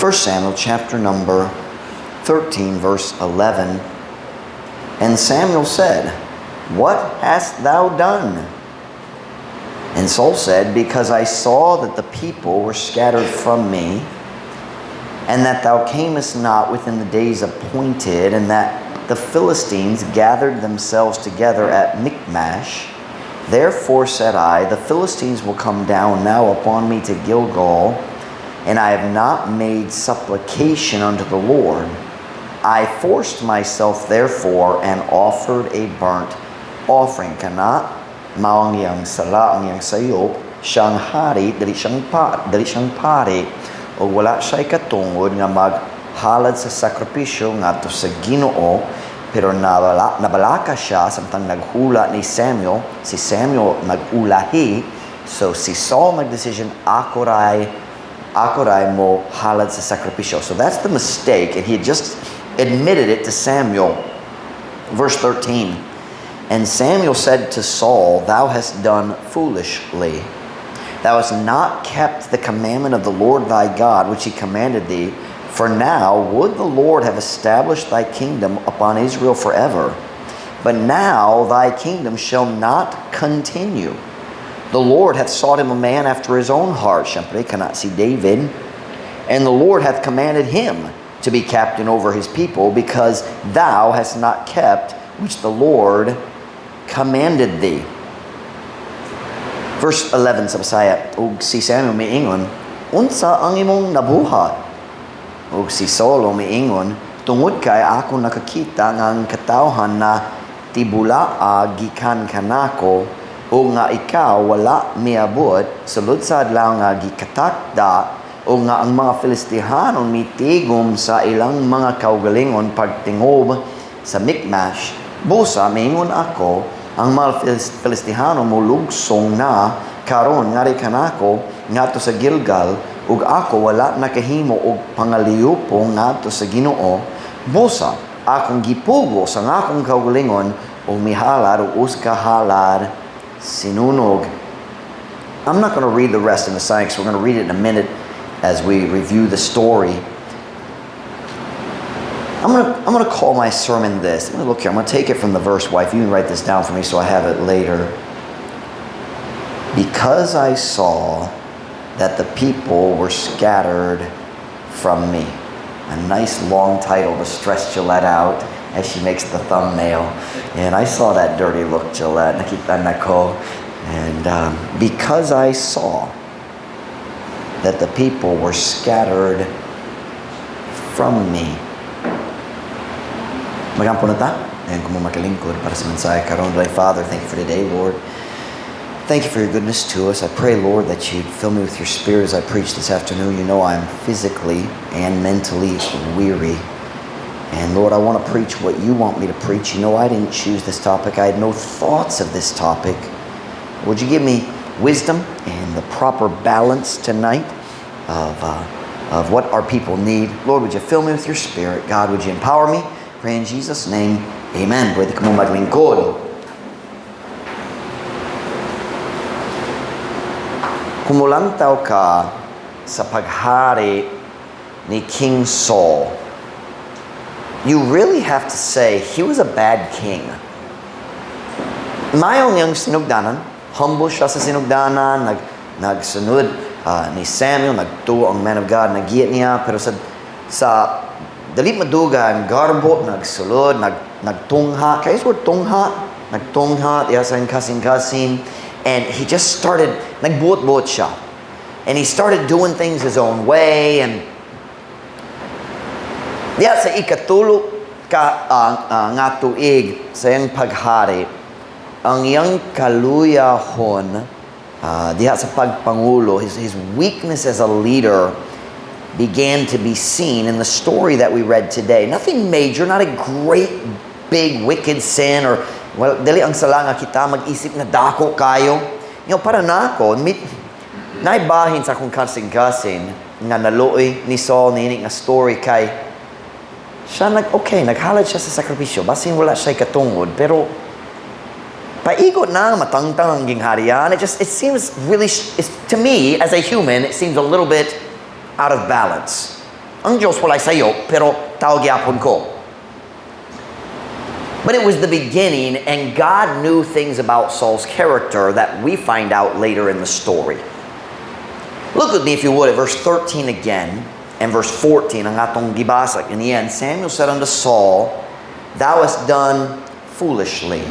1 Samuel chapter number 13, verse 11. And Samuel said, "What hast thou done?" And Saul said, "Because I saw that the people were scattered from me, and that thou camest not within the days appointed, and that the Philistines gathered themselves together at Michmash. Therefore said I, 'The Philistines will come down now upon me to Gilgal, and I have not made supplication unto the Lord.' I forced myself therefore and offered a burnt offering." Kana mao ang iyang sala, ang iyang sayop, siyang hari, dili siyang pari, o wala siya'y katungod nga maghalad sa sakripisyo ngadto sa Ginoo, pero nabalaka siya samtang naghula ni Samuel, si Samuel nag-ulahi, so si Saul nagdesisyon, Ako ray mo halad sa sakripisyo." So that's the mistake, and he had just admitted it to Samuel. Verse 13. And Samuel said to Saul, "Thou hast done foolishly. Thou hast not kept the commandment of the Lord thy God, which he commanded thee. For now would the Lord have established thy kingdom upon Israel forever. But now thy kingdom shall not continue. The Lord hath sought him a man after his own heart." Siyempre, kana si David. "And the Lord hath commanded him to be captain over his people, because thou hast not kept which the Lord commanded thee." Verse 11 sa Bisaya, ug si Samuel miingon, "Unsa ang imong nabuhat?" Ug si Saul miingon, "Tungod kay ako nakakita nga ang katawhan natibulaa gikan kanako ug nga ikaw wala miabot sulod sa adlaw nga gikatakda ug nga ang mga Filistihanon mitigom sa ilang mga kaugalingon pagtingob sa Mikmash. Busa miingon ako, ang mga Filistihano molugsong na karon ngari kanako ngadto sa Gilgal ug ako wala nakahimo og pangaliyupong ngadto sa Ginoo. Busa akong gipugos ang akong kaugalingon ug mihalad og usa ka halad sinunog." I'm not going to read the rest in the because we're going to read it in a minute as we review the story. I'm gonna call my sermon this. I'm gonna look here. I'm gonna take it from the verse, wife. You can write this down for me so I have it later. "Because I saw that the people were scattered from me." A nice long title to stress Gillette out as she makes the thumbnail. And I saw that dirty look, Gillette. Nakita nako. And "Because I saw that the people were scattered from me." Magampo na ta. And kamo makalingkod para sa mensahe karon. Father, thank you for today, Lord. Thank you for your goodness to us. I pray, Lord, that you'd fill me with your Spirit as I preach this afternoon. You know I'm physically and mentally weary. And Lord, I want to preach what you want me to preach. You know I didn't choose this topic. I had no thoughts of this topic. Would you give me wisdom and the proper balance tonight of what our people need? Lord, would you fill me with your Spirit? God, would you empower me? Pray in Jesus' name. Amen. Pwede ka mo maglingkod. Kung mulantaw ka sa paghari ni King Saul, you really have to say he was a bad king. Maayo niyang sinugdanan, humble siya sa sinugdanan, nagsunod ni Samuel, nagtuo ang man of God, nagiya niya, pero sa dali madugang garbo, nagsulod, nagtungha, kaya word tungha, nagtungha, diya sa kasing-kasing, and he just started, nagbuot-buot siya. And he started doing things his own way, and diya sa ikatulo ka nga tuig sa iyang paghari, ang iyang kaluyahon diha sa pagpangulo, his weakness as a leader began to be seen in the story that we read today. Nothing major, not a great big wicked sin or, well, dili ang sala nga kita mag-isip nga dako kayo. Para nako, naibahin sa akong kasing-kasing nga naluoy ni Saul niini nga story kay siya okay, naghalad siya sa sakripisyo, basin wala siya katungod, pero paigo na matangtang ang gingharian. It seems really, it's, to me, as a human, it seems a little bit out of balance. Ang Diyos walay sayop, pero tao gyapon ko. But it was the beginning, and God knew things about Saul's character that we find out later in the story. Look with me, if you would, at verse 13 again and verse 14. Ang atong gibasa. In the end, Samuel said unto Saul, "Thou hast done foolishly.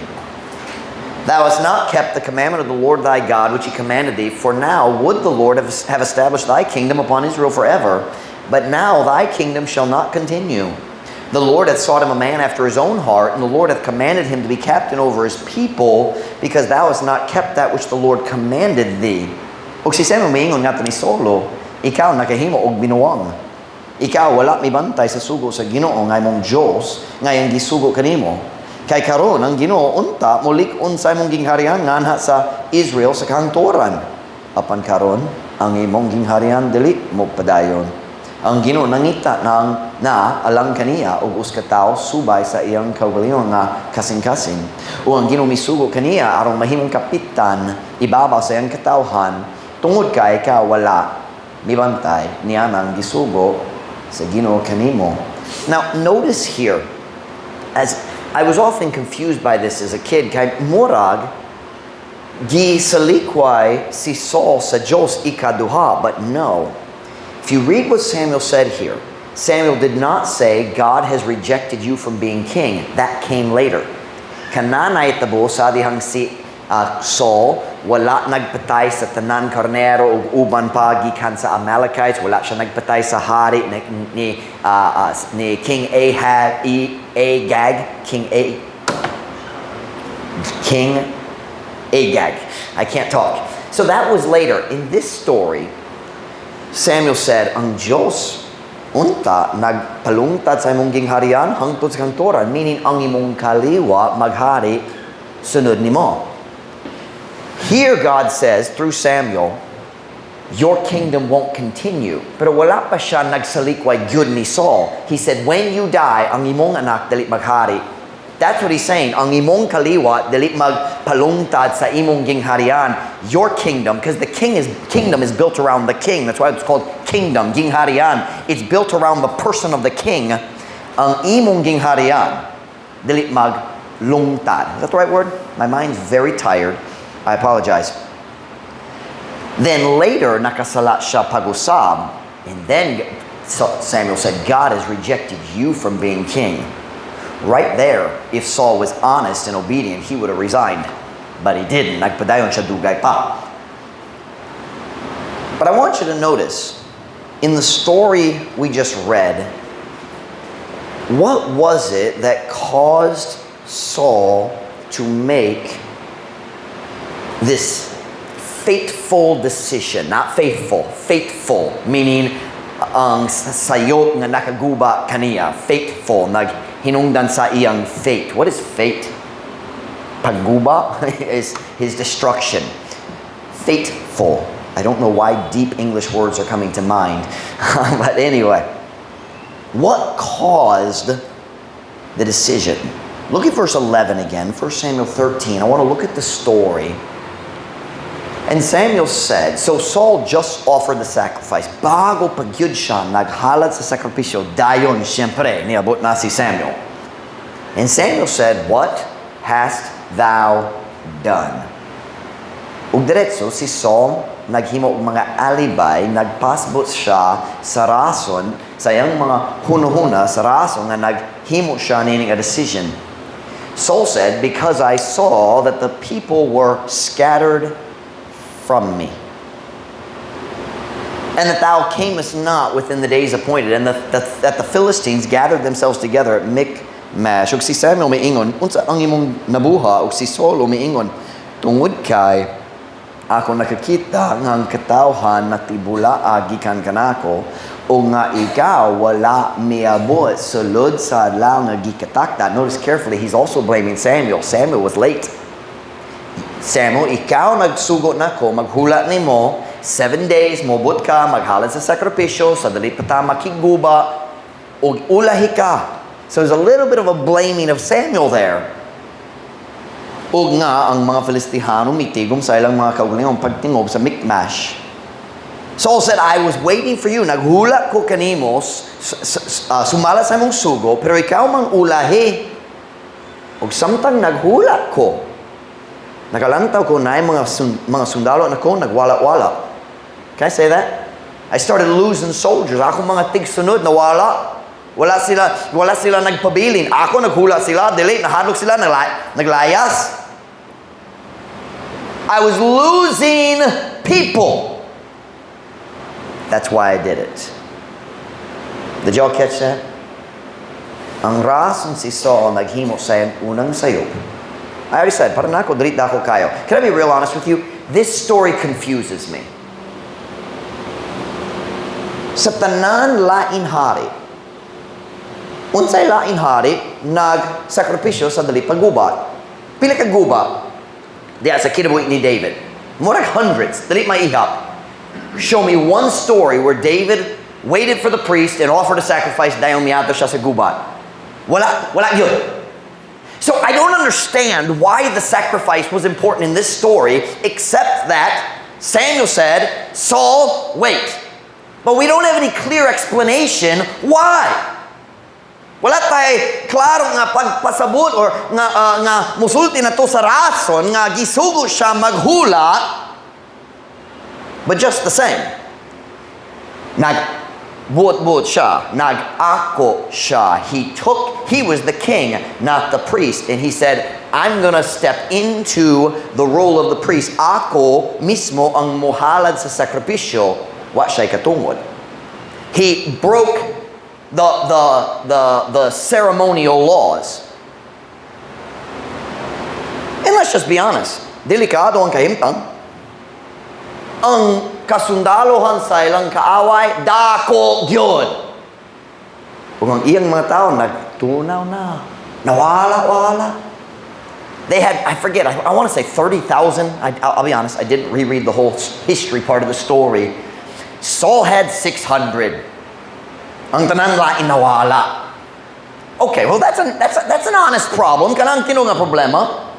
Thou hast not kept the commandment of the Lord thy God, which he commanded thee. For now would the Lord have established thy kingdom upon Israel forever. But now thy kingdom shall not continue. The Lord hath sought him a man after his own heart, and the Lord hath commanded him to be captain over his people, because thou hast not kept that which the Lord commanded thee." Ug si Samuel miingon ngadto ni Saul, "Ikaw nakahimo og binuang. Ikaw wala mibantay sa sugo sa Ginoo nga imong Dios nga iyang gisugo kanimo. Kay karon ang Ginoo unta molik-on sa imong gingharian nganha sa Israel sa kahangturan. Apan karon ang imong gingharian dili mo padayon. Ang Ginoo nangita nang na alang kaniya og usa ka tawo subay sa iyang kaugalingon nga kasing-kasing. Ug ang Ginoo misugo kaniya aron mahimong kapitan ibabaw sa iyang katawhan tungod kay ikaw wala mibantay nianang gisugo sa Ginoo kanimo." Now, notice here, as I was often confused by this as a kid, kay murag gisalikway si Saul sa Diyos ikaduha, but no. If you read what Samuel said here, Samuel did not say, "God has rejected you from being king." That came later. Kana nahitabo sa dihang si Saul wala nagpatay sa tanan karnero ug uban pa gikan sa Amalekites, wala siya nagpatay sa hari ni King Ahab, Agag, King Agag. I can't talk. So that was later. In this story, Samuel said, "Ang Diyos unta nagpalungtad sa imong gingharian hangtod sa kahangturan," meaning ang imong kaliwa maghari sunod nimo. Here God says through Samuel, "Your kingdom won't continue." Pero wala pa siya nagsalikway gyud ni Saul. He said, "When you die, ang imong anak dili maghari." That's what he's saying. Ang imong kaliwa dili magpalungtad sa imong gingharian, your kingdom, because the kingdom is built around the king. That's why it's called kingdom, gingharian. It's built around the person of the king. Ang imong gingharian dili maglungtad. Is that the right word? My mind's very tired. I apologize. Then later, nakasala siya pag-usab, and then Samuel said, "God has rejected you from being king." Right there, if Saul was honest and obedient, he would have resigned. But he didn't. Nagpadayon siya dugay pa. But I want you to notice, in the story we just read, what was it that caused Saul to make this fateful decision? Not faithful, fateful, meaning ang sayop nga nakaguba kaniya, fateful, naghinungdan sa iyang fate. What is fate? Pagguba is his destruction. Fateful. I don't know why deep English words are coming to mind. But anyway, what caused the decision? Look at verse 11 again, 1 Samuel 13. I want to look at the story. And Samuel said, so Saul just offered the sacrifice. Bago pa gyud siya naghalad sa sakripisyo, dayon siyempre, niabot na si Samuel. And Samuel said, "What hast thou done?" Ug diretso si Saul naghimo og mga alibay, nagpasbot siya sa rason, sa iyang mga hunuhuna, sa rason nga naghimo siya nining a decision. Saul said, "Because I saw that the people were scattered from me, and that thou camest not within the days appointed, and that the Philistines gathered themselves together at Michmash." Ug si Samuel miingon, "Unsa ang imong nabuhat?" Ug si Saul miingon, "Tungod kay ako nakakita nga ang katawhan natibulaa gikan kanako o nga ikaw wala miabot sulod sa adlaw nga gikatakda." Notice carefully, he's also blaming Samuel. Samuel was late. "Samuel, ikaw nagsugo nako, maghula nimo, 7 days, mobot ka, maghalad sa sakripisyo, sa dali pa ta makigguba, ug ulahi ka." So there's a little bit of a blaming of Samuel there. "Ug nga ang mga Filistihano mitigom sa ilang mga kaugalingong pagtingob sa Mikmash." Saul said, "I was waiting for you. Naghula ko kanimo sumala sa imong sugo, pero ikaw mang ulahi. Ug samtang naghula ko, nakalantaw ko na mga sundalo nako nagwala-wala." Can I say that? I started losing soldiers. Ako mga tigsunod nawala. Wala sila nagpabilin. Ako naghula sila, dili, nahadlok sila, naglayas. I was losing people. That's why I did it. Did y'all catch that? Ang rason si Saul naghimo sa iyang unang sayop. I already said, para nako, dili dako kayo. Can I be real honest with you? This story confuses me. Sa tanan lain hari, unsay lain hari nagsakripisyo sa dili pa gubat? Pila ka gubat diya sa kinabuhi ni David? More like hundreds. Dili maihap. Show me one story where David waited for the priest and offered a sacrifice, dayon miadto siya sa gubat. Wala, wala gyud. So I don't understand why the sacrifice was important in this story, except that Samuel said, "Saul, wait." But we don't have any clear explanation why. Wala tay klaro nga pagpasabot or nga musulti na to sa rason nga gisugo siya maghula. But just the same, nagbuot-buot siya, nag-ako siya. He was the king, not the priest. And he said, "I'm gonna step into the role of the priest. Ako mismo ang muhalad sa sakripisyo, wa siya'y katungod." He broke the ceremonial laws. And let's just be honest, delikado ang kahimtang. Ang kasundalohan sa ilang kaaway, dako gyud. Kung ang iyang mga tao, nagtunaw na, nawala-wala. They had, I forget, I want to say 30,000. I'll be honest, I didn't reread the whole history part of the story. Saul had 600. Ang tanan lain nawala. Okay, well, that's an honest problem. Kanang tinuod nga problema.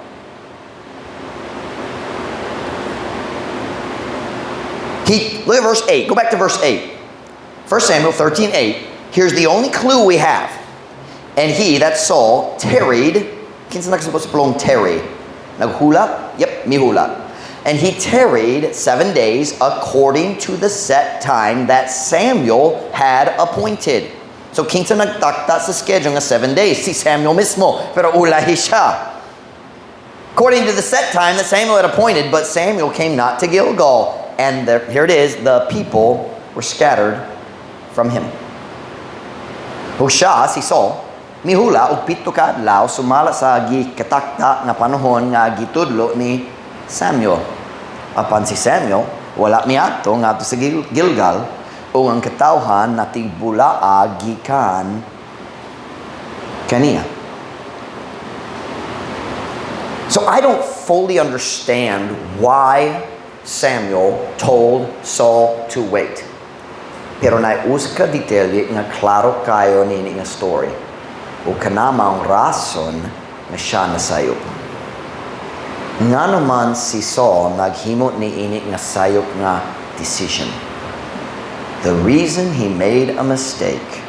Look at verse 8. Go back to verse 8. 1 Samuel 13, 8. Here's the only clue we have. And he, that's Saul, tarried. Kinsa nakasabot sa pulong "tarry"? Naghula? Yep, mihula. And he tarried 7 days according to the set time that Samuel had appointed. So kinsa nagtakta sa schedule nga 7 days? Si Samuel mismo. Pero ulahi siya. According to the set time that Samuel had appointed, but Samuel came not to Gilgal. And here it is, the people were scattered from him. Ug siya, si Saul, mihula og 7 ka adlaw sumala sa gikatakta nga panahon nga gitudlo ni Samuel. Apan si Samuel wala miadto ngadto sa Gilgal ug ang katawhan natigbulaa gikan kaniya. So I don't fully understand why Samuel told Saul to wait. Pero naay usa ka detalye nga klaro kayo nini nga story. O kana maong rason nga siya nasayop. Ngano man si Saul naghimo ni ini nga sayop nga decision? The reason he made a mistake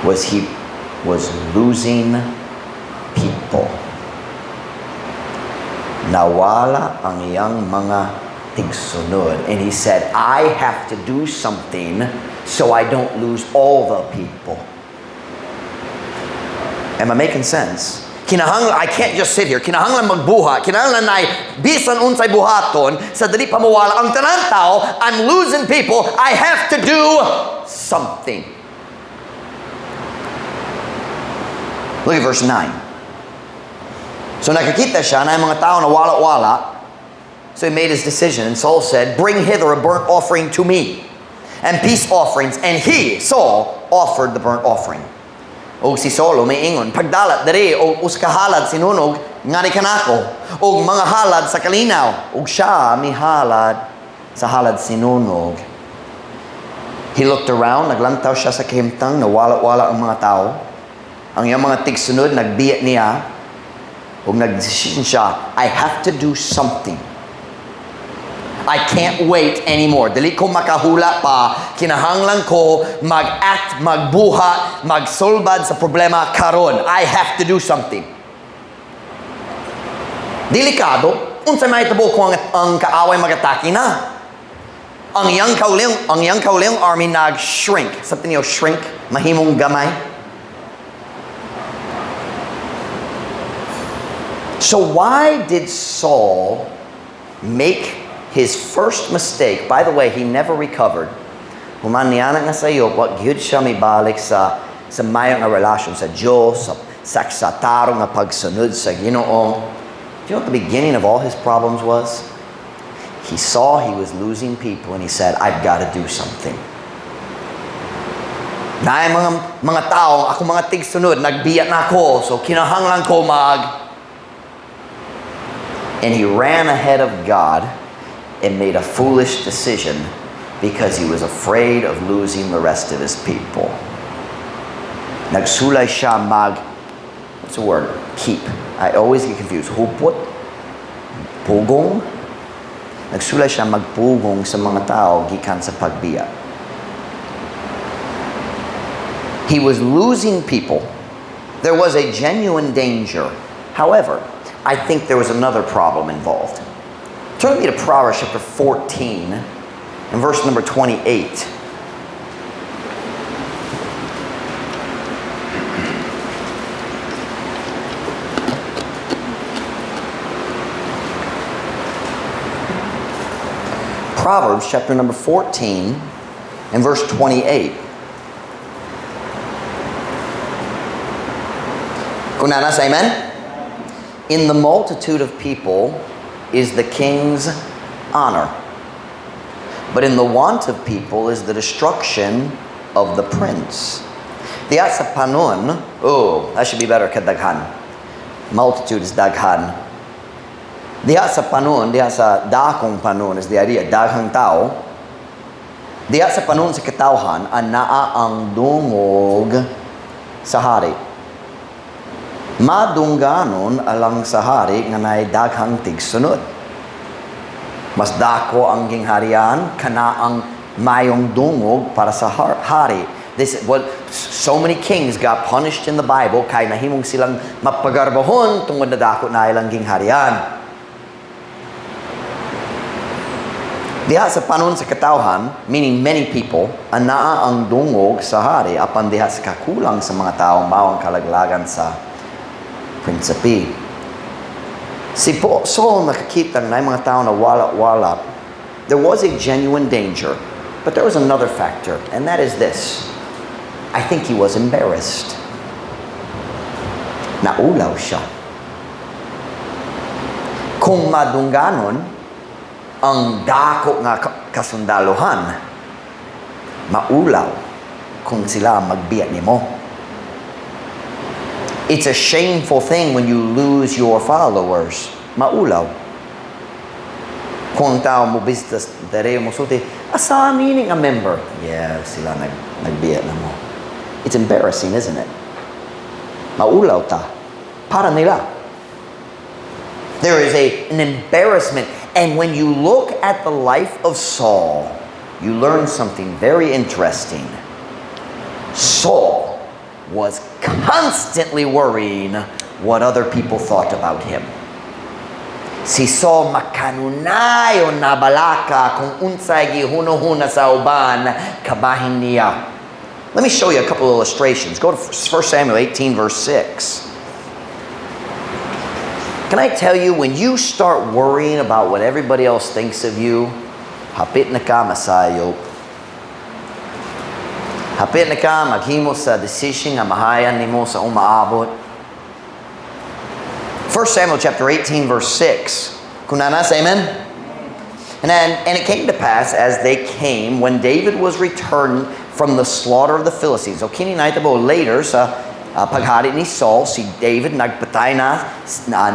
was he was losing people. Nawala ang iyang mga tigsunod. And he said, "I have to do something so I don't lose all the people." Am I making sense? Kinahanglan, I can't just sit here. Kinahanglan magbuhat. Kinahanglan na bisan unsay buhaton sa dili pa mawala ang tanan tao. I'm losing people. I have to do something. Look at verse 9. So nakakita siya na yung mga tao na wala-wala. So he made his decision. And Saul said, "Bring hither a burnt offering to me and peace offerings." And he, Saul, offered the burnt offering. Og si Saul miingon, "Pagdalat diri og usa ka halad sinunog ngari kanako og mga halad sa kalinaw." Og siya mihalad sa halad sinunog. He looked around, naglantaw siya sa kahimtang, nawala-wala ang mga tao. Ang iyang mga tigsunod, nagbiya niya. Ug nagdesisyon siya, "I have to do something." I can't wait anymore. Dili ko makahula pa. Kinahanglan ko mag-act, magbuhat, magsulbad sa problema karon. I have to do something. Delikado, unsay mahitabo kung ang kaaway mag-atake na? Ang iyang kaugalingong army nag-shrink. Something niyo shrink, mahimong gamay. So why did Saul make his first mistake? By the way, he never recovered. Human niana nga sa iyo, wa gyud siya mibalik sa mayo nga relasyon sa Diyos, sa tarong nga pagsunod sa Ginoo. Do you know what the beginning of all his problems was? He saw he was losing people and he said, "I've got to do something." Naay mga tao, ako mga tigsunod, nagbiya na ako, so kinahanglan ko mag. And he ran ahead of God and made a foolish decision because he was afraid of losing the rest of his people. Nagsulay siya mag, what's the word? Keep. I always get confused. Hupot? Pugong? Nagsulay siya magpugong sa mga tao gikan sa pagbiya. He was losing people. There was a genuine danger. However, I think there was another problem involved. Turn with me to Proverbs chapter 14 and verse number 28. Proverbs chapter number 14 and verse 28. Kung naa na, amen? In the multitude of people is the king's honor, but in the want of people is the destruction of the prince. Diha sa panon, oh, that should be better, kadaghan. Multitude is daghan. Diha sa panon, diha sa dakong panon is the idea, daghang tao. Diha sa panon sa katawhan, anaa ang dungog sa hari. Madungganon alang sa hari nga naay daghang tigsunod. Mas dako ang gingharian kana ang mayong dungog para sa hari. This well, so many kings got punished in the Bible kay nahimong silang mapagarbahon tungod na dako na ilang gingharian. Diha sa panon sa katawhan, meaning many people, anaa ang dungog sa hari apan diha sa kakulang sa mga tao mao ang kalaglagan sa prinsipe. Si Saul nakakita na mga tao na wala-wala. There was a genuine danger, but there was another factor, and that is this. I think he was embarrassed. Naulaw siya. Kung madungganon ang dako nga kasundaluhan, maulaw kung sila magbiya nimo. It's a shameful thing when you lose your followers. Maulaw. Kung ang tao mo business, dere mo sulti, asa meaning a member? Yeah, sila nagbiya na mo. It's embarrassing, isn't it? Maulaw ta. Para nila. There is an embarrassment. And when you look at the life of Saul, you learn something very interesting. Saul was constantly worrying what other people thought about him. Si Saul makanunay o nabalaka kung unsay gihunuhuna sa uban kabahin niya. Let me show you a couple of illustrations. Go to 1 Samuel 18 verse 6. Can I tell you, when you start worrying about what everybody else thinks of you, hapit na ka masayop. Hapit na ka maghimo sa decision nga mahayan nimo sa umaabot. 1 Samuel chapter 18 verse 6. Kung naa na, amen? And it came to pass as they came when David was returned from the slaughter of the Philistines. So kini nahitabo later sa paghari ni Saul, si David nagpatay na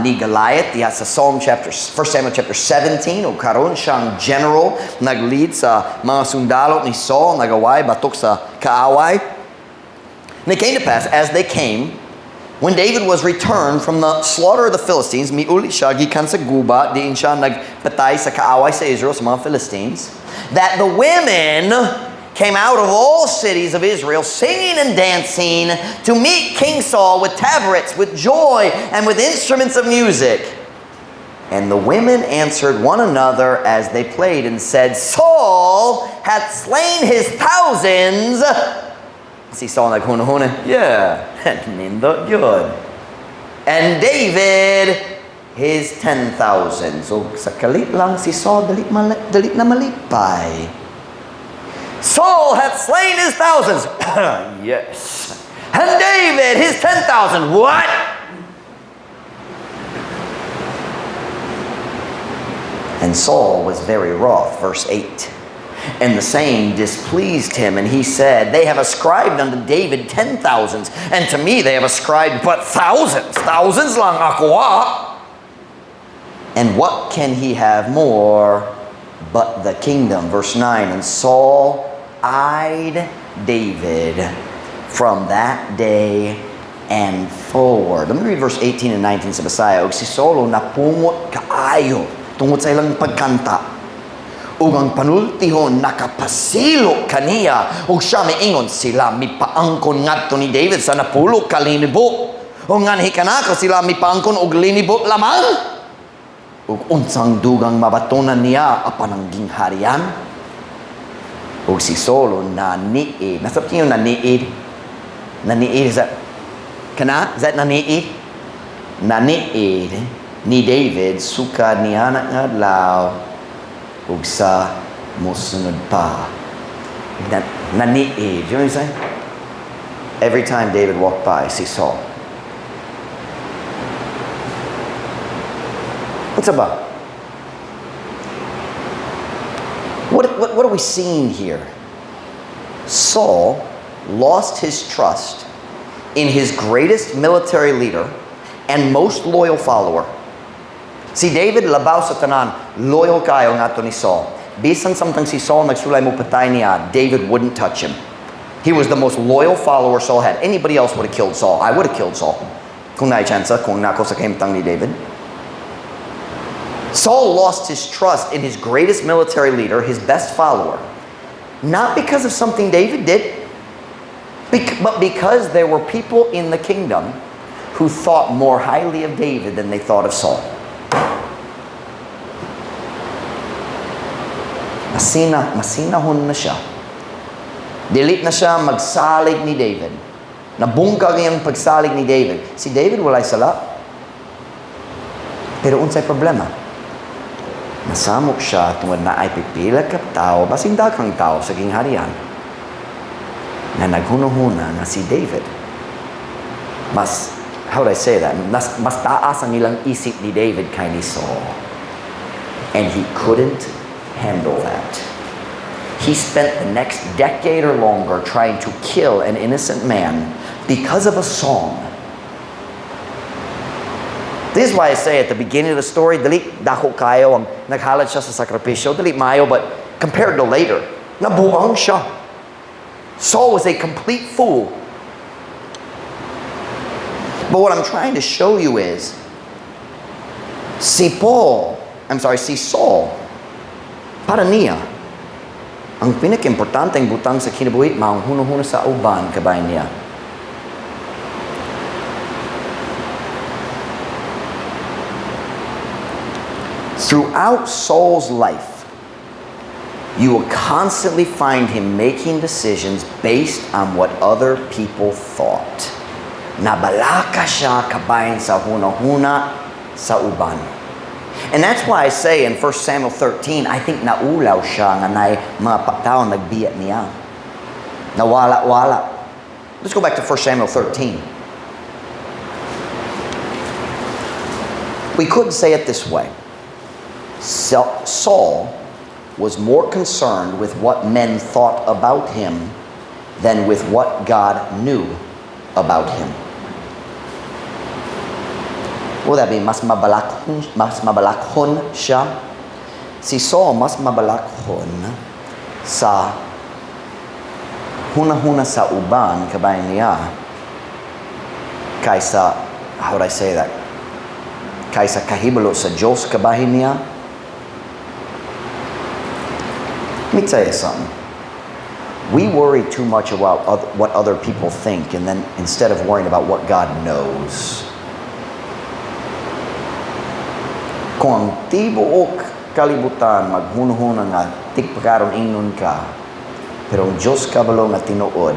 ni Goliath diha sa Psalm chapter 1 Samuel chapter 17 o karon siyang general nag-lead sa mga sundalo ni Saul nagaway batok sa kaaway. And it came to pass as they came When David was returned from the slaughter of the Philistines, miuli siya gikan sa guba, diin siya nagpatay sa kaaway sa Israel, sa mga Philistines, that the women came out of all cities of Israel, singing and dancing, to meet King Saul with tabrets, with joy, and with instruments of music. And the women answered one another as they played and said, "Saul hath slain his thousands." Si Saul naghuna-huna, "Yeah, nindot gyud. And David his 10,000." So sa kalit lang si Saul dali, dali na malipay. "Saul hath slain his thousands." "Yes. And David his 10,000." "What?" And Saul was very wroth. Verse 8. And the saying displeased him, and he said, "They have ascribed unto David 10,000s, and to me they have ascribed but thousands. Thousands lang ako ah. And what can he have more but the kingdom?" Verse 9, and Saul eyed David from that day and forward. Let me read verse 18 and 19 sa Bisaya. Ug si Saulo napungot kaayo tungod sa ilang pagkanta. Ug ang panultihon nakapasilo kaniya ug siya miingon, "Sila mipaangkon ngadto ni David sa napulo ka linibo. Ug nganhi kanako sila mipaangkon og linibo lamang. Ug unsang dugang mabatonan niya apan ang gingharian?" Ug si Saulo naniid. Nasabot niyo naniid? Naniid, is that kana? Is that naniid? Naniid ni David sukad niya nga adlaw ug sa mosunod pa. Naniid. You know what I'm saying? Every time David walked by, si Saul. What's about? What are we seeing here? Saul lost his trust in his greatest military leader and most loyal follower. Si David labaw sa tanan, loyal kayo ngadto ni Saul. Bisan samtang si Saul nagsulay mo patay niya, David wouldn't touch him. He was the most loyal follower Saul had. Anybody else would have killed Saul. I would have killed Saul. Kung naay chance, kung nako sa kahimtang ni David. Saul lost his trust in his greatest military leader, his best follower. Not because of something David did, but because there were people in the kingdom who thought more highly of David than they thought of Saul. Masinahon na siya. Dili na siya magsalig ni David. Nabungkag iyang pagsalig ni David. Si David walay sala. Pero unsay problema? Nasamok siya tungod na ay pipila ka tao, basing daghang tao sa gingharian, na naghunahuna nga si David. Mas, how would I say that? Mas taas ang ilang isip ni David kay ni Saul. And he couldn't handle that. He spent the next decade or longer trying to kill an innocent man because of a song. This is why I say at the beginning of the story, dali dako kayo ang naghalad siya sa sakripisyo, dali maayo, but compared to later, nabuang siya. Saul was a complete fool. But what I'm trying to show you is, si Paul, I'm sorry, si Saul, para niya, ang pinaka-importanteng butang sa kinabuhi, maong hunahuna sa uban kabahin niya. Throughout Saul's life, you will constantly find him making decisions based on what other people thought. Nabalaka siya kabahin sa hunahuna sa uban. And that's why I say in 1 Samuel 13, I think naulaw siya nga nay mga tao nagbiya niya. Nawala-wala. Let's go back to 1 Samuel 13. We could say it this way. Saul was more concerned with what men thought about him than with what God knew about him. Will that be mas mabalakhon siya? Si Saul mas mabalakhon sa hunahuna sa uban kabahin niya Kaysa, how would I say that? Kaysa kahibalo sa Diyos kabahin niya. Let me tell you something. We worry too much about what other people think, and then instead of worrying about what God knows. Kung ang tibuok kalibutan maghunhuna nga tigpakaron ingnon ka, pero ang Diyos kabalo nga tinuod,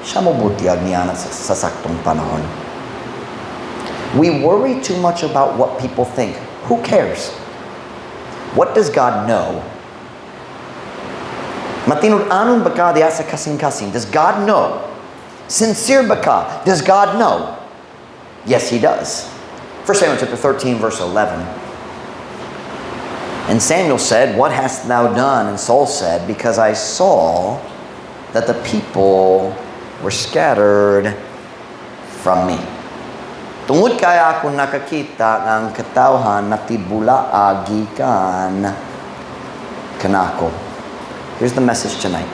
siya mo butyag niya na sa saktong panahon. We worry too much about what people think. Who cares? What does God know? Matinud-anon ba ka diya sa kasing-kasing? Does God know? Sincere ba ka? Does God know? Yes, He does. 1 Samuel chapter 13, verse 11. And Samuel said, "What hast thou done?" And Saul said, "Because I saw that the people were scattered from me." Tungod kay ako nakakita nga ang katawhan natibulaa gikan kanako. Here's the message tonight.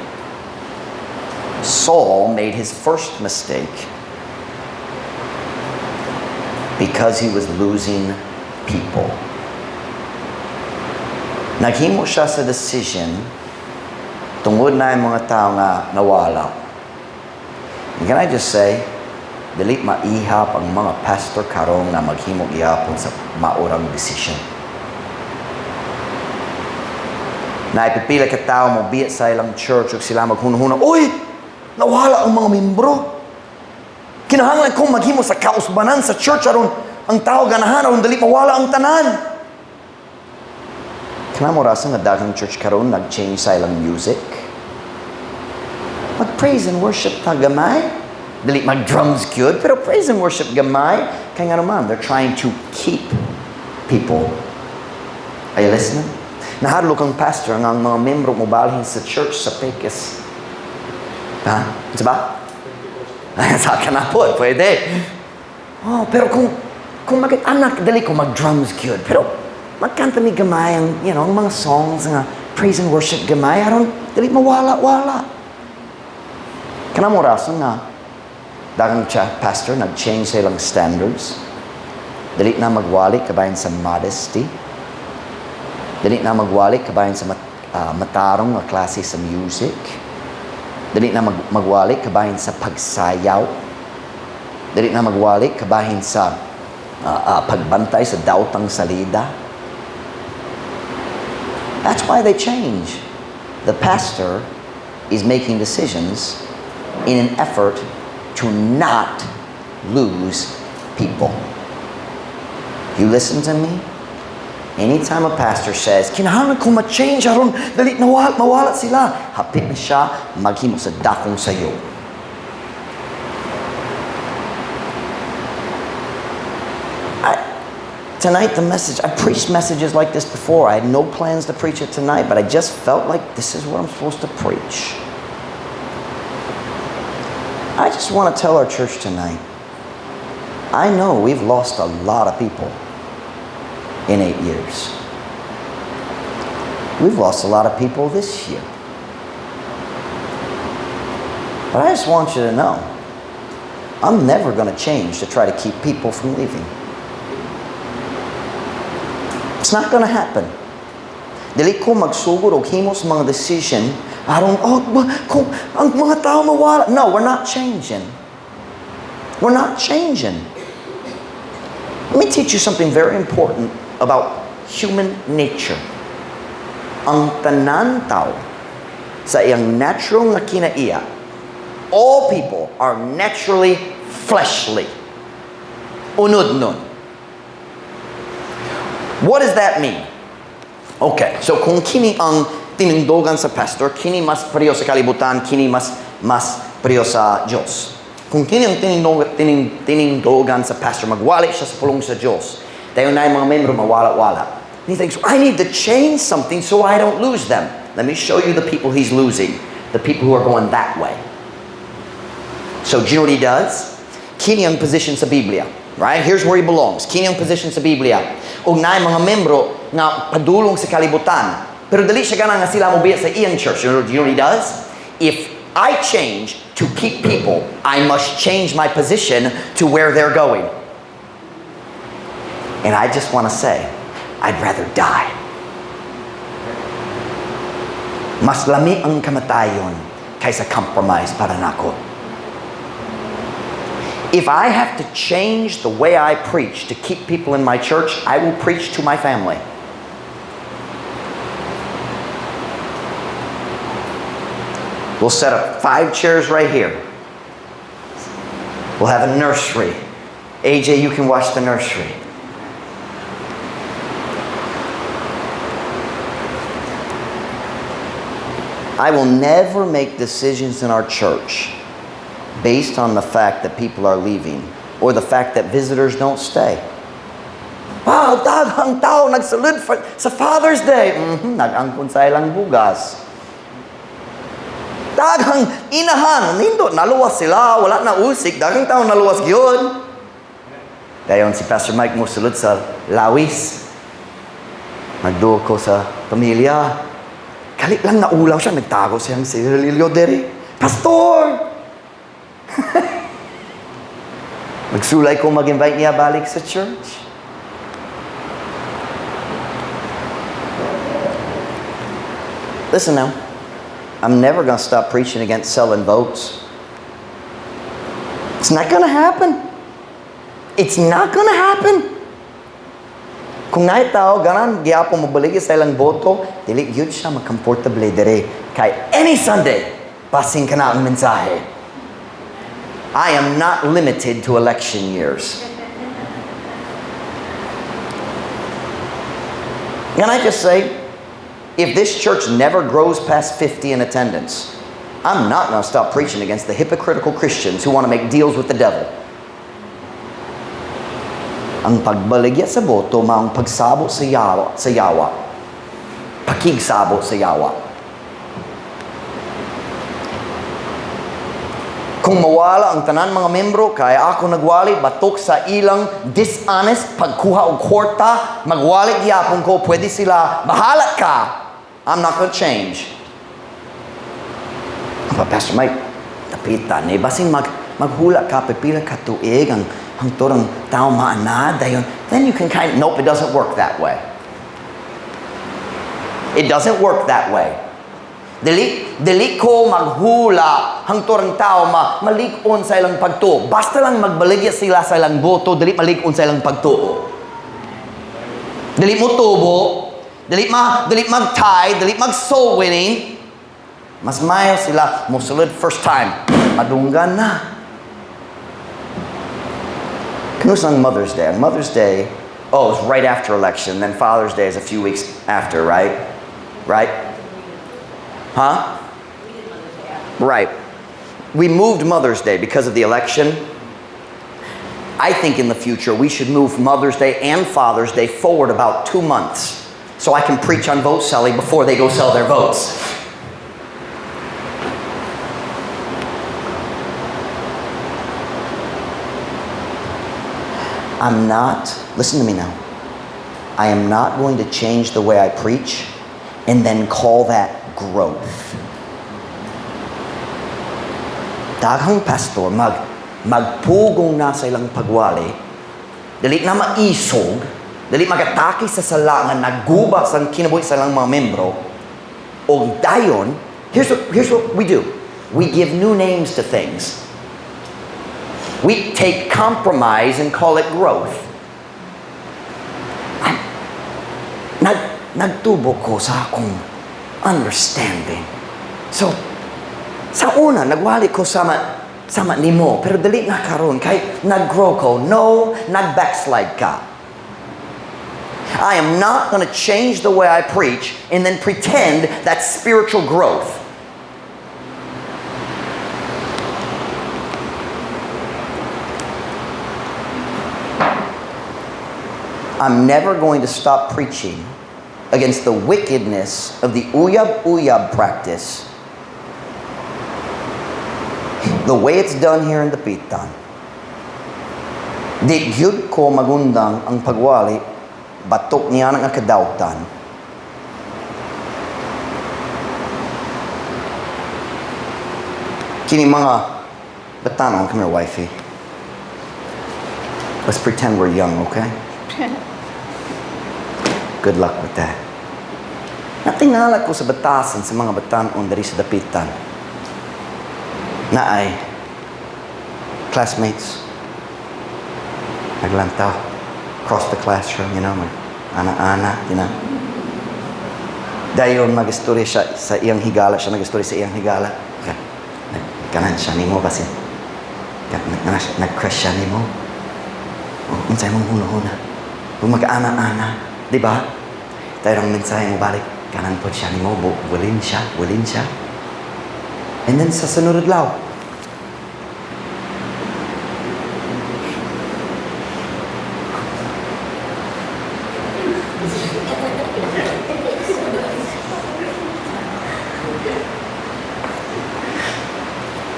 Saul made his first mistake because he was losing people. Naghimo siya sa decision tungod na yung mga tao nga nawala. And can I just say, dili maihap ang mga pastor karon nga maghimo gihapon sa maurang decision. Naipipila ka tao mo biya sa ilang church ug sila maghunhuna, "Uy, nawala ang mga membro. Kinahanglan kong maghimo sa kausbanan sa church aron ang tao ganahan, aron dili mawala ang tanan." Kana mo rasa nga daghang church karon nag-change sa ilang music. Mag-praise and worship ta gamay. Dili mag-drums gyud, pero praise and worship gamay. Kay nga naman, they're trying to keep people. Are you listening? Nahadlok ang pastor nga ang mga membro mobalhin sa church sa Pekes. Ha? Ano ba? Sa ka na po, pwede. Oh, pero kung mag anak, dali ko mag-drums gyud. Pero magkanta mi gamay ang mga songs nga praise and worship gamay aron dili mawala-wala. Kana mo rason nga daghang pastor nag-change sa ilang standards. Dili na magwali kabahin sa modesty. Dili na magwali kabahin sa matarong nga klase sa music. Dili na magwali kabahin sa pagsayaw. Dili na magwali kabahin sa pagbantay sa daotang salida. That's why they change. The pastor is making decisions in an effort to not lose people. You listen to me? Anytime a pastor says, "Kinahanglan ko ma-change aron dali na mawala sila," hapit na siya maghimo sa dakong sayo. Tonight, the message, I preached messages like this before. I had no plans to preach it tonight, but I just felt like this is what I'm supposed to preach. I just want to tell our church tonight, I know we've lost a lot of people in 8 years. We've lost a lot of people this year. But I just want you to know, I'm never going to change to try to keep people from leaving. It's not going to happen. Dili ko magsugod og himo sa mga decision aron, oh, kung ang mga tao mawala. No, we're not changing. We're not changing. Let me teach you something very important about human nature. Ang tanan tao sa iyang natural nga kinaiya, all people are naturally fleshly. Unod nun. What does that mean? Okay, so kung kini ang tinindogan sa pastor, kini mas pareho sa kalibutan, kini mas pareho sa Diyos. Kung kini ang tinindogan sa pastor, magwali siya sa pulong sa Diyos. Dayon na yung mga membro mawala-wala. And he thinks, "I need to change something so I don't lose them." Let me show you the people he's losing. The people who are going that way. So, do you know what he does? Kini ang position sa Biblia. Right? Here's where he belongs. Kini ang position sa Biblia. Og naay mga membro nga padulong sa kalibutan. Pero dali siya gana nga sila mobiya sa iyang church. You know what he does? If I change to keep people, I must change my position to where they're going. And I just want to say, I'd rather die. Mas lami ang kamatayon kaysa compromise para nako. If I have to change the way I preach to keep people in my church, I will preach to my family. We'll set up 5 chairs right here. We'll have a nursery. AJ, you can watch the nursery. I will never make decisions in our church based on the fact that people are leaving or the fact that visitors don't stay. Wow, daghang tao nagsulod sa Father's Day. Nag-angkon sa ilang bugas. Daghang inahan, nindot, naluwas sila, wala na usik, daghang tao naluwas gyud. Dayon si Pastor Mike mosulod sa lawis. Nagduol ko sa pamilya. Kalit lang naulaw siya, nagtago siyang sigarilyo dere. Pastor! Magsulay ko mag-invite niya balik sa church. Listen now. I'm never going to stop preaching against selling votes. It's not going to happen. It's not going to happen. Kung naay tao, ganan, gihapon mobaligya sa ilang boto, dili yun siya makomfortable dire. Kay any Sunday, basin ka na ang mensahe. I am not limited to election years. Can I just say, if this church never grows past 50 in attendance, I'm not going to stop preaching against the hypocritical Christians who want to make deals with the devil. Ang pagbaligya sa boto, maong pagsabot sa yawa, sa yawa. Pakigsabot sa yawa. Kung mawala ang tanan mga membro, kaya ako nagwali, batok sa ilang dishonest pagkuha og kwarta, magwali gyapon ko, pwede sila, bahala ka. I'm not going to change. But Pastor Mike, tapitan eh, basin maghula ka, pipila ka tuig, ang turang tao maanad, dayon, then you can kind of, nope, it doesn't work that way. It doesn't work that way. Dili ko maghula hangtod ang tao malig-on sa ilang pagtuo. Basta lang magbaligya sila sa ilang boto, dili malig-on sa ilang pagtuo. Dili mo tubo, dili mag-tithe, dili mag-soul winning. Mas mayo sila mosulod first time. Madunggan na. Kanus ang Mother's Day? Ang Mother's Day, oh, it's right after election. Then Father's Day is a few weeks after, right? Right? Huh? Right. We moved Mother's Day because of the election. I think in the future we should move Mother's Day and Father's Day forward about 2 months so I can preach on vote selling before they go sell their votes. I'm not, listen to me now, I am not going to change the way I preach and then call that growth. Daghang pastor magpugong na sa ilang pagwali, dili na maisog, dili magatake sa sala nga naguba sa kinabuhi sa ilang mga membro, og dayon, here's what we do. We give new names to things. We take compromise and call it growth. Nagtubo ko sa akong understanding. So, sa una, nagwali ko sama nimo, pero dali na karon kay nag-grow ko. No, nag-backslide ka. I am not going to change the way I preach and then pretend that's spiritual growth. I'm never going to stop preaching against the wickedness of the uyab-uyab practice, the way it's done here in Dapitan. Di gyud ko magundang ang pagwali, batok niya ng kadautan. Kini mga batanon, come here, wifey. Let's pretend we're young, okay? Good luck with that. Natingala ko sa batasan sa mga batanon diri sa Dapitan naay classmates naglantaw across the classroom, mag ana-ana. Dayon mag-istorya siya sa iyang higala, siya nag-istorya sa iyang higala. Kanan siya nimo basin. Nag-crush siya nimo. Oh, unsay mong hunahuna? Kung mag-ana-ana, di ba? Tayo ang mensahe mo balik, kanan po siya nimo, bulin siya, bulin siya. And then sa sunod adlaw,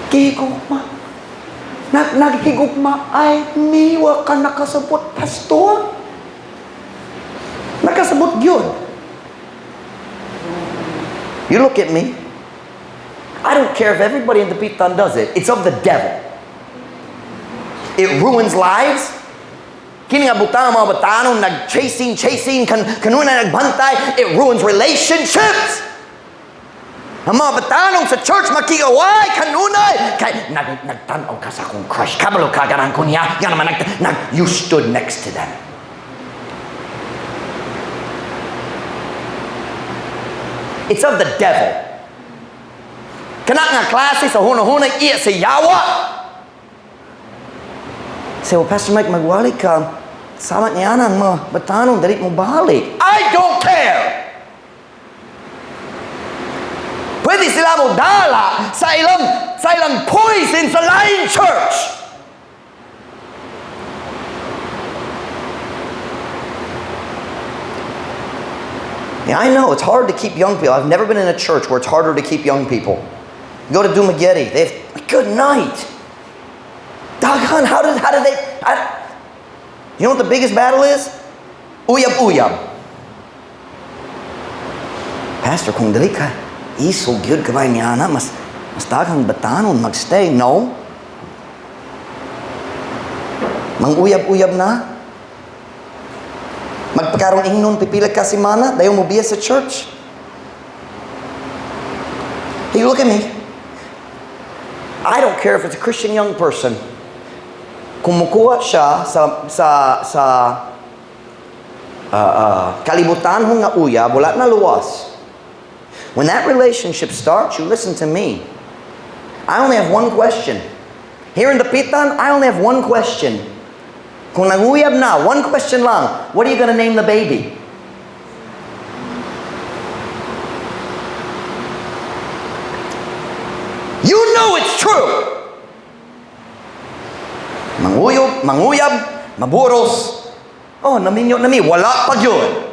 gihigugma. Naghigugma ay niwa ka nakasabot, pastor. Nakasabot yun. You look at me. I don't care if everybody in Dapitan does it. It's of the devil. It ruins lives. Kini nga butang mga batanon nag-chasing, chasing, kanunay nagbantay. It ruins relationships. Ang mga batanong sa church makigaway, kanunay. Kay nagtanaw ka sa akong crush. Kabalo ka, ganang ko niya. Nga naman, you stood next to them. It's of the devil. Kana nga klase sa hunahuna, iya sa yawa. Say, "Well, Pastor Mike, magwali ka. Sama niya ang mga batanong, dali mo balik." I don't care! Pwede sila mo dala sa ilang poison sa laing church. Yeah, I know it's hard to keep young people. I've never been in a church where it's harder to keep young people. You go to Dumaguete, they have good night. Daghan, how did they? You know what the biggest battle is? Uyab-uyab. "Pastor, kung dali ka, isog gyud ka ba niya na, mas daghang batanon magstay." No. Mang-uyab-uyab na. Magpakaroon ingnon, pipila ka semana, dayon mo biya sa church. Hey, look at me. I don't care if it's a Christian young person. Kung mukuha siya sa kalibutan nga uyab, wala na luwas. When that relationship starts, you listen to me. I only have one question. Here in Dapitan, I only have one question. Kung nanguyab na, one question lang. What are you gonna name the baby? You know it's true. Manguyab, manguyab, maburos. "Oh, naminyo na mi." Wala pa yun.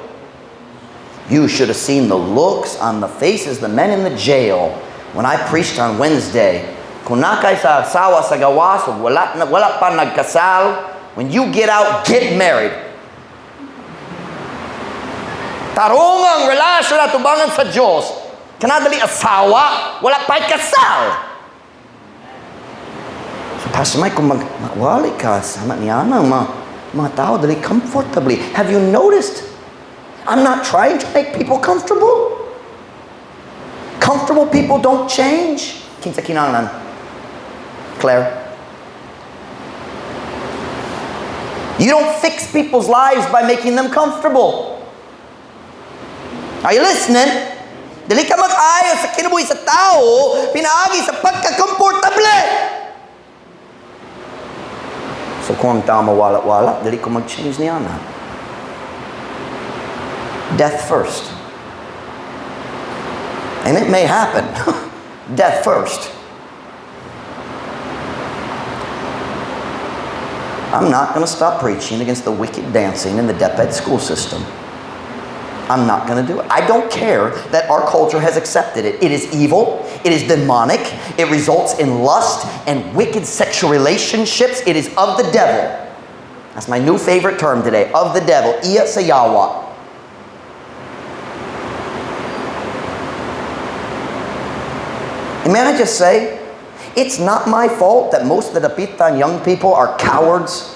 You should have seen the looks on the faces of the men in the jail when I preached on Wednesday. Kung naa kay sa asawa sa gawas, wala, na, wala pa nagkasal, when you get out, get married. Tarong ang relasyon at tubangan sa Diyos. Kanadali asawa, wala pa'y kasal. So, "Pastor Mike, kung magwali ka, sama niya ng mga tao, dali comfortably." Have you noticed? I'm not trying to make people comfortable. Comfortable people don't change. Kinsa kinahanglan? Claire. You don't fix people's lives by making them comfortable. Are you listening? Dili ka mag-ayo sa kinabuhi sa tao, pinaagi sa pagkakomportable. So kung ang tao mawala-wala, dili ko mag-change niya na. Death first. And it may happen. Death first. I'm not going to stop preaching against the wicked dancing in the DepEd school system. I'm not going to do it. I don't care that our culture has accepted it. It is evil. It is demonic. It results in lust and wicked sexual relationships. It is of the devil. That's my new favorite term today. Of the devil. Iya sa yawa. And may I just say, It's not my fault that most of the Dapitan young people are cowards.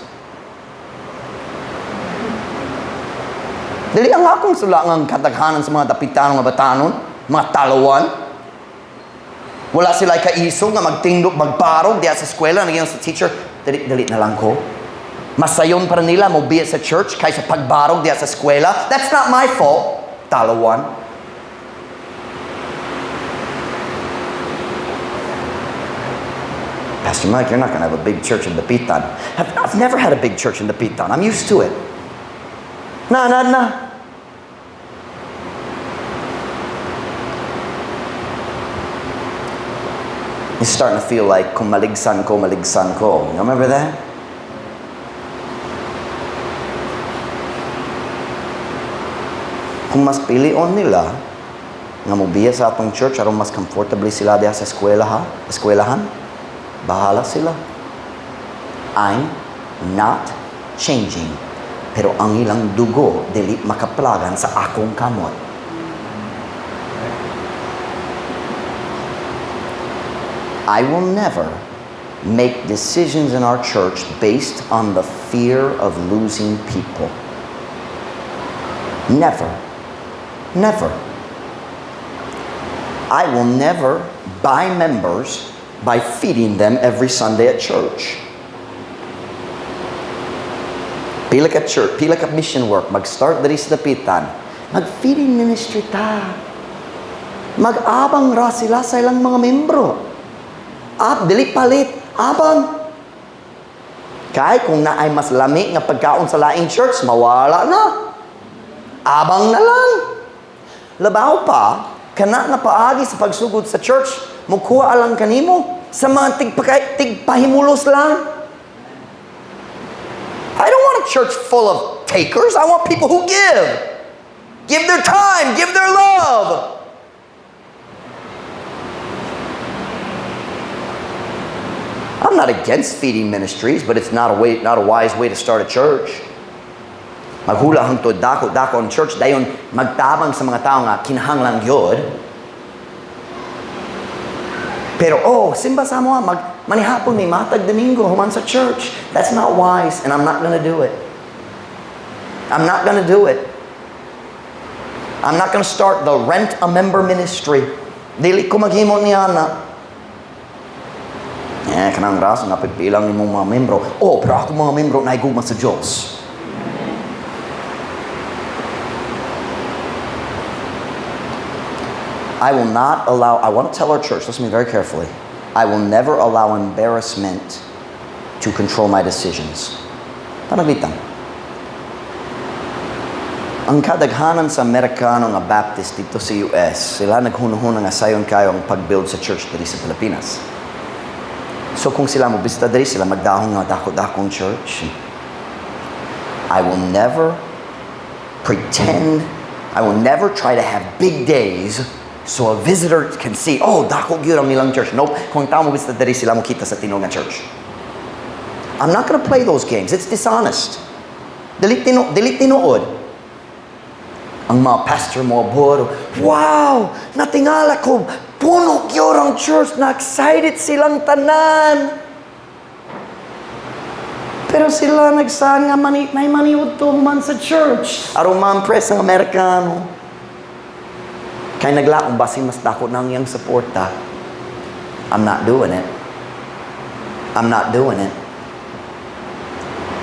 Dili ang akong sula nga kadaghanan sa mga Dapitano nga batanon, mga talawan. Wala sila kaisog nga magtindog, magbarog diya sa eskwela, naging sa teacher, dali, dali na lang ko. Masayon para nila mo biya sa church kaysa pagbarog diya sa eskwela. That's not my fault. Talawan. Pastor Mike, you're not going to have a big church in Dapitan. I've never had a big church in Dapitan. I'm used to it. Na, na, na. It's starting to feel like kung maligsan ko, maligsan ko. You remember that? Kung mas pilion nila nga mobiya sa atong church aron mas comfortably sila diha sa eskwela ha, eskwelahan, bahala sila. I'm not changing. Pero ang ilang dugo dili makaplagan sa akong kamot. I will never make decisions in our church based on the fear of losing people. Never. Never. I will never buy members by feeding them every Sunday at church. Pila ka church, pila ka mission work, mag-start diri sa Dapitan, mag-feeding ministry ta. Mag-abang ra sila sa ilang mga membro. At dili palit, abang. Kay kung naay mas lami nga pagkaon sa laing church, mawala na. Abang na lang. Labaw pa, kana nga paagi sa pagsugod sa church, mukuha lang kanimo sa mga tigpahimulos lang. I don't want a church full of takers. I want people who give. Give their time, give their love. I'm not against feeding ministries, but it's not a wise way to start a church. Maghula hangtod dako dako ang church dayon magtabang sa mga tao nga kinahanglan gyud. Pero oh, simba sa mo mag manihapon mi matag Domingo human sa church. That's not wise, and I'm not gonna do it. I'm not gonna do it. I'm not gonna start the rent a member ministry. Dili ko maghimo niya na. Eh, kanang rason nga pipilang imong mga membro. Oh, pero ako mga membro naigugma sa Diyos. I will not allow, I want to tell our church, listen to me very carefully. I will never allow embarrassment to control my decisions. Panaglitan. Ang kadaghanan sa Amerikano nga Baptist dito sa US, sila naghunahuna nga sayon kayo ang pag-build sa church diri sa Pilipinas. So kung sila mo bisita diri, sila magdahong nga dako-dakong church. I will never pretend, I will never try to have big days so a visitor can see, oh, dako gyud ang nilang church. Nope. Kung tao mo bisita diri, sila mo kita sa tinuod nga church. I'm not gonna play those games. It's dishonest. Dili tinuod. Ang mga pastor mo abot, wow, natingala ko, puno gyud ang church, na excited silang tanan. Pero sila nagsaan nga mani, may maniud to man sa church. Aron ma-impress ang Amerikano. Kay naglaong basin mas dako nang iyang suporta. I'm not doing it. I'm not doing it.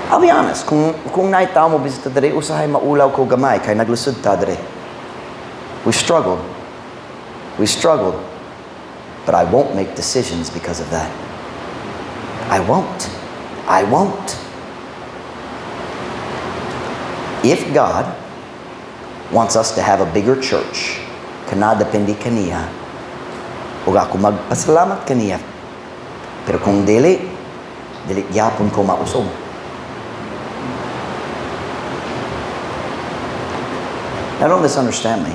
I'll be honest, kung naay tao mo bisita diri, usahay maulaw ko gamay kay naglusod ta diri. We struggled. We struggled. But I won't make decisions because of that. I won't. I won't. If God wants us to have a bigger church, kana depende kaniya. Ug ako magpasalamat kaniya. Pero kung dili, dili gyapon ko mausog. Now don't misunderstand me.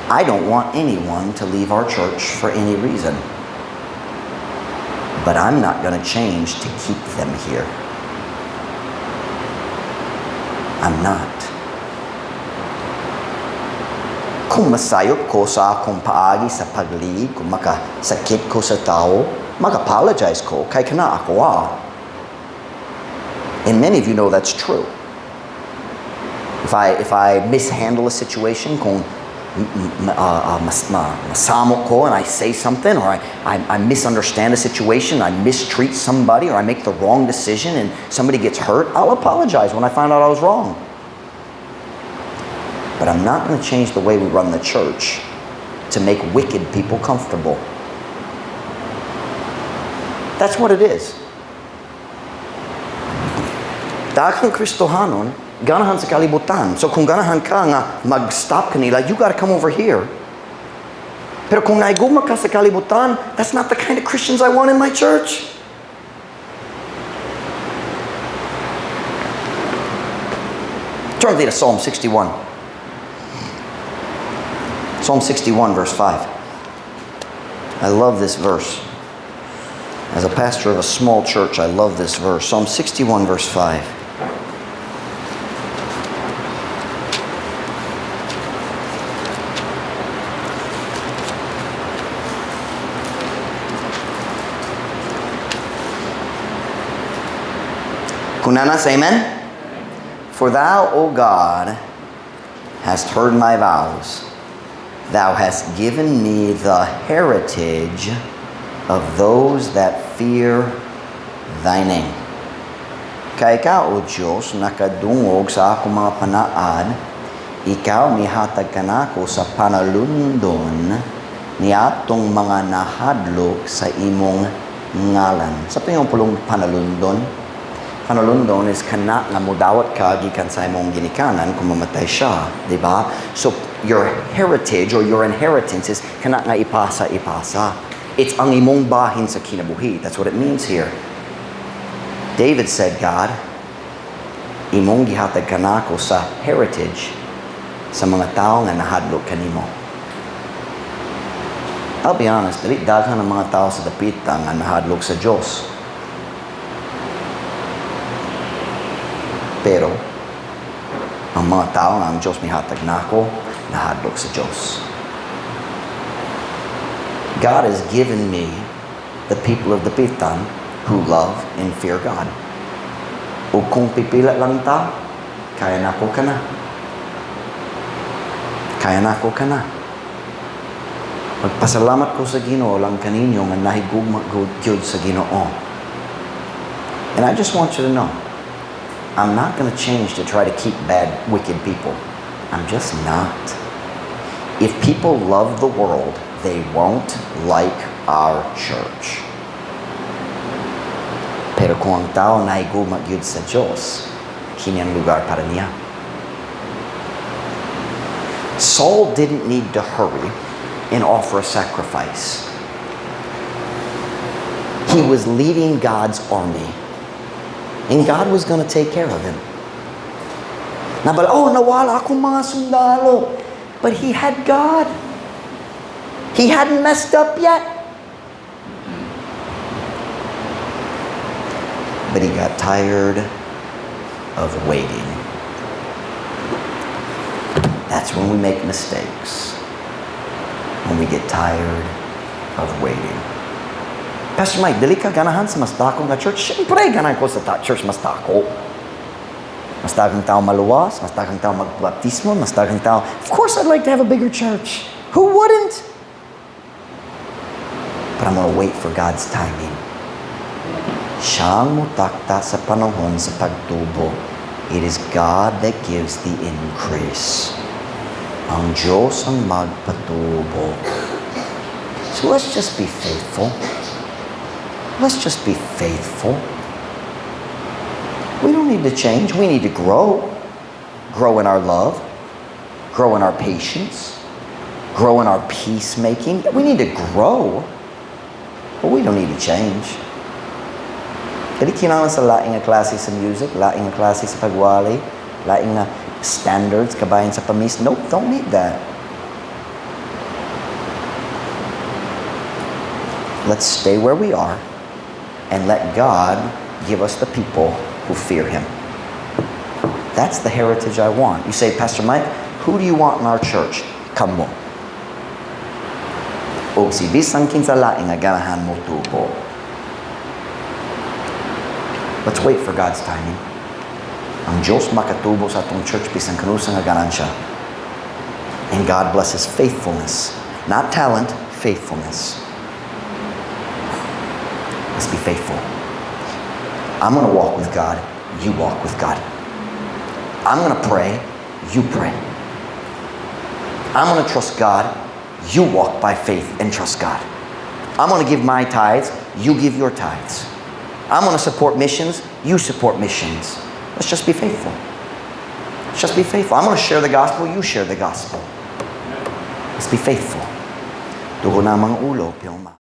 I don't want anyone to leave our church for any reason. But I'm not going to change to keep them here. I'm not. Kung masayop ko sa akong paagi sa pag-lead, kung makasakit ko sa tao, mag-apologize ko, kay kana ako ah. And many of you know that's true. If I mishandle a situation, kung masamo ko and I say something, or I misunderstand a situation, I mistreat somebody, or I make the wrong decision and somebody gets hurt, I'll apologize when I find out I was wrong. But I'm not going to change the way we run the church to make wicked people comfortable. That's what it is. Daghang Kristohanon, ganahan sa kalibutan. So kung ganahan ka nga mag-stop kanila, you gotta come over here. Pero kung naigugma ka sa kalibutan, that's not the kind of Christians I want in my church. Turn with me to Psalm 61. Psalm 61, verse 5. I love this verse. As a pastor of a small church, I love this verse. Psalm 61, verse 5. Kung naa na, amen? For thou, O God, hast heard my vows. Thou hast given me the heritage of those that fear thy name. Kay ikaw, O Diyos, nakadungog sa akong mga panaad, ikaw mihatag kanako sa panalundon ni atong mga nahadlok sa imong ngalan. Sa iyong pulong panalundon, panalundon is kana nga mudawat ka gikan sa imong ginikanan kung mamatay siya, di ba? So your heritage or your inheritance is kana nga ipasa ipasa. It's ang imong bahin sa kinabuhi. That's what it means here. David said, "God, imong gihatag kanako sa heritage sa mga tao nga nahadlok kanimo." I'll be honest, dili daghan ang mga tao sa Dapitan nga nahadlok sa Dios. Pero ang mga tao nga ang Diyos mihatag nako, nahadlok sa Diyos. God has given me the people of Dapitan who love and fear God. O kung pipila lang ta, kaya nako kana. Kaya nako kana. Magpasalamat ko sa Ginoo lang kaninyo nga nahigugma gyud sa Ginoo. And I just want you to know, I'm not going to change to try to keep bad, wicked people. I'm just not. If people love the world, they won't like our church. Pero kung ang tao nahigugma gyud sa Diyos, kini ang lugar para niya. Saul didn't need to hurry and offer a sacrifice. He was leading God's army, and God was going to take care of him. Nabal, "Oh, nawala akong mga sundalo." But he had God. He hadn't messed up yet. But he got tired of waiting. That's when we make mistakes. When we get tired of waiting. "Pastor Mike, dili ka ganahan sa mas dako nga church?" Siyempre, ganahan ko sa church mas dako. Mas daghang tao maluwas, mas daghang tao magbaptismo, mas daghang tao. Of course, I'd like to have a bigger church. Who wouldn't? But I'm gonna wait for God's timing. Siyang mutakta sa panahon sa pagtubo. It is God that gives the increase. Ang Diyos ang magpatubo. So let's just be faithful. Let's just be faithful. We don't need to change. We need to grow. Grow in our love. Grow in our patience. Grow in our peacemaking. We need to grow. But we don't need to change. Dili kinahanglan sa laing nga klase sa music, laing nga klase sa pagwali, laing nga standards kabahin sa pamis. Nope, don't need that. Let's stay where we are and let God give us the people who fear Him. That's the heritage I want. You say, "Pastor Mike, who do you want in our church?" Kamo. Og si bisan kinsa lain nga ganahan motubo. Let's wait for God's timing. Ang Diyos makatubo sa atong church bisan kanusa nga ganahan siya. And God blesses faithfulness. Not talent, faithfulness. Let's be faithful. I'm going to walk with God. You walk with God. I'm going to pray. You pray. I'm going to trust God. You walk by faith and trust God. I'm going to give my tithes. You give your tithes. I'm going to support missions. You support missions. Let's just be faithful. Let's just be faithful. I'm going to share the gospel. You share the gospel. Let's be faithful. Dugo na mga ulo, piyong.